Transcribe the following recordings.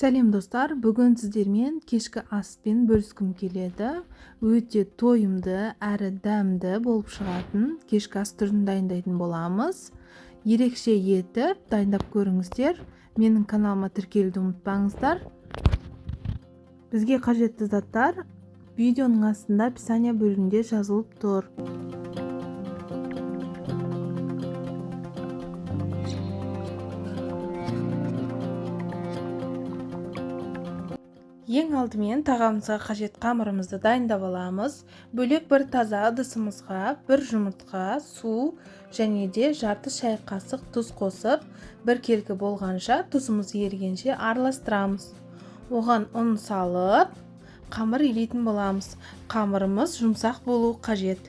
Сәлем достар, бүгін сіздермен кешкі аспен бөліскім келеді. Өте тойымды әрі дәмді болып шығатын кешкі ас түрін дайындайтын боламыз. Ерекше етіп дайындап көріңіздер. Менің каналыма тіркелуді ұмытпаңыздар. Бізге қажетті заттар видеоның астында описание бөлімінде жазылып тұр. Ең алдымен тағамымызға қажет қамырымызды дайындап аламыз. Бөлек бір таза ыдысымызға бір жұмыртқа, су және де жарты шай қасық тұз қосып, біркелкі болғанша тұзымыз ерігенше араластырамыз. Оған ұн салып, қамыр илейтін боламыз. Қамырымыз жұмсақ болу қажет.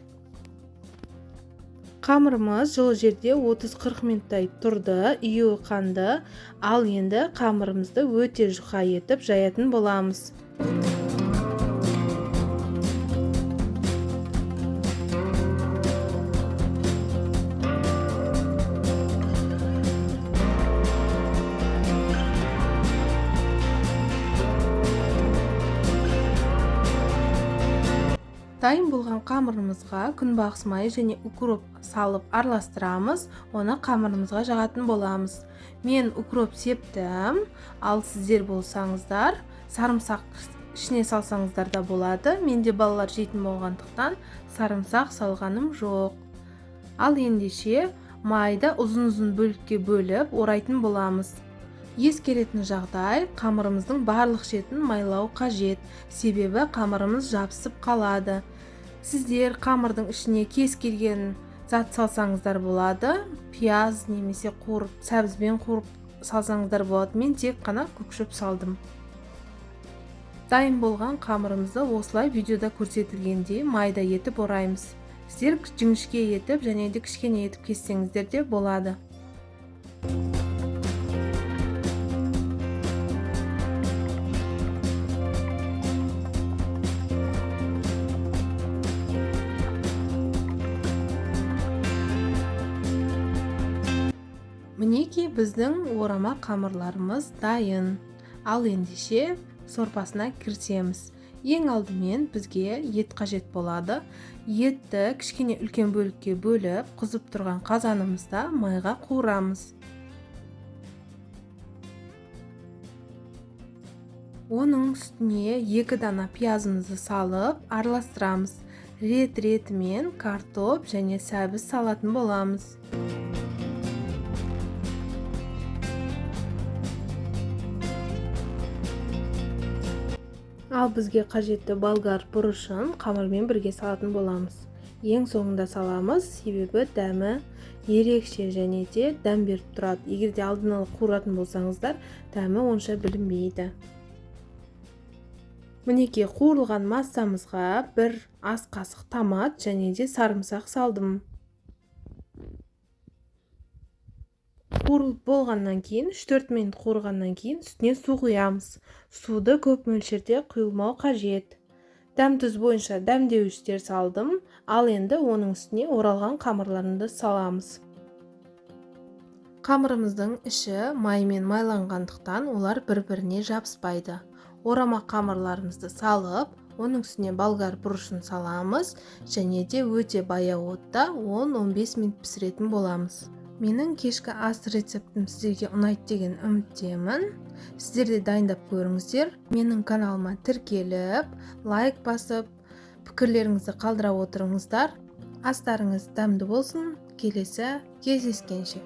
Қамырымыз жылы жерде 30-40 минуттай тұрды, июі қанды. Ал енді қамырымызды өте жұқа етіп жаятын боламыз. Дайын болған қамырымызға күнбағыс майы және укроп салып араластырамыз. Оны қамырымызға жағатын боламыз. Мен укроп септім, ал сіздер болсаңыздар сарымсақ ішіне салсаңыздар да болады. Менде балалар жейтін болғандықтан сарымсақ салғаным жоқ. Ал ендеше майды ұзын-ұзын бөлікке бөліп орайтын боламыз. Ескеретін жағдай, қамырымыздың барлық шетін майлау қажет, себебі қамырымыз жабысып қалады. Сіздер қамырдың ішіне кез келген зат салсаңыздар болады. Пияз немесе қуырып, сәбізбен қуырып салсаңыздар болады. Мен тек қана көк шөп салдым. Дайын болған қамырымызды осылай видеода көрсетілгендей майда етіп ораймыз. Сіздер жіңішке етіп және де кішкене етіп кессеңіздер де болады. Мінекей біздің орама қамырларымыз дайын. Ал ендеше сорпасына кірісеміз. Ең алдымен бізге ет қажет болады. Етті кішкене үлкен бөлікке бөліп, қызып тұрған қазанымызда майға қуырамыз. Оның үстіне 2 дана пиязымызды салып, араластырамыз. Рет-ретімен картоп және сәбіз салатын боламыз. Ал бізге қажетті болгар бұрышын қамырмен бірге салатын боламыз. Ең соңында саламыз, себебі дәмі ерекше және де дәм беріп тұрады. Егер де алдын ала қуыратын болсаңыздар, дәмі онша білінбейді. Мінекей қуырылған массамызға бір ас қасық томат және де сарымсақ салдым. Қуырылып болғаннан кейін, 3-4 минут қуырғаннан кейін үстіне су құямыз. Суды көп мөлшерде құйылмау қажет. Дәм тұз бойынша дәмдеуіштер салдым. Ал енді оның үстіне оралған қамырларымды саламыз. Қамырымыздың іші маймен майланғандықтан олар бір-біріне жабыспайды. Орама қамырларымызды салып, оның үстіне болгар бұрышын саламыз және де өте баяу отта 10-15 минут пісіретін боламыз. Менің кешкі ас рецептім сіздерге ұнайды деген үміттемін. Сіздер де дайындап көріңіздер. Менің каналыма тіркеліп, лайк басып, пікірлеріңізді қалдыра отырыңыздар. Астарыңыз дәмді болсын. Келесі кездескенше.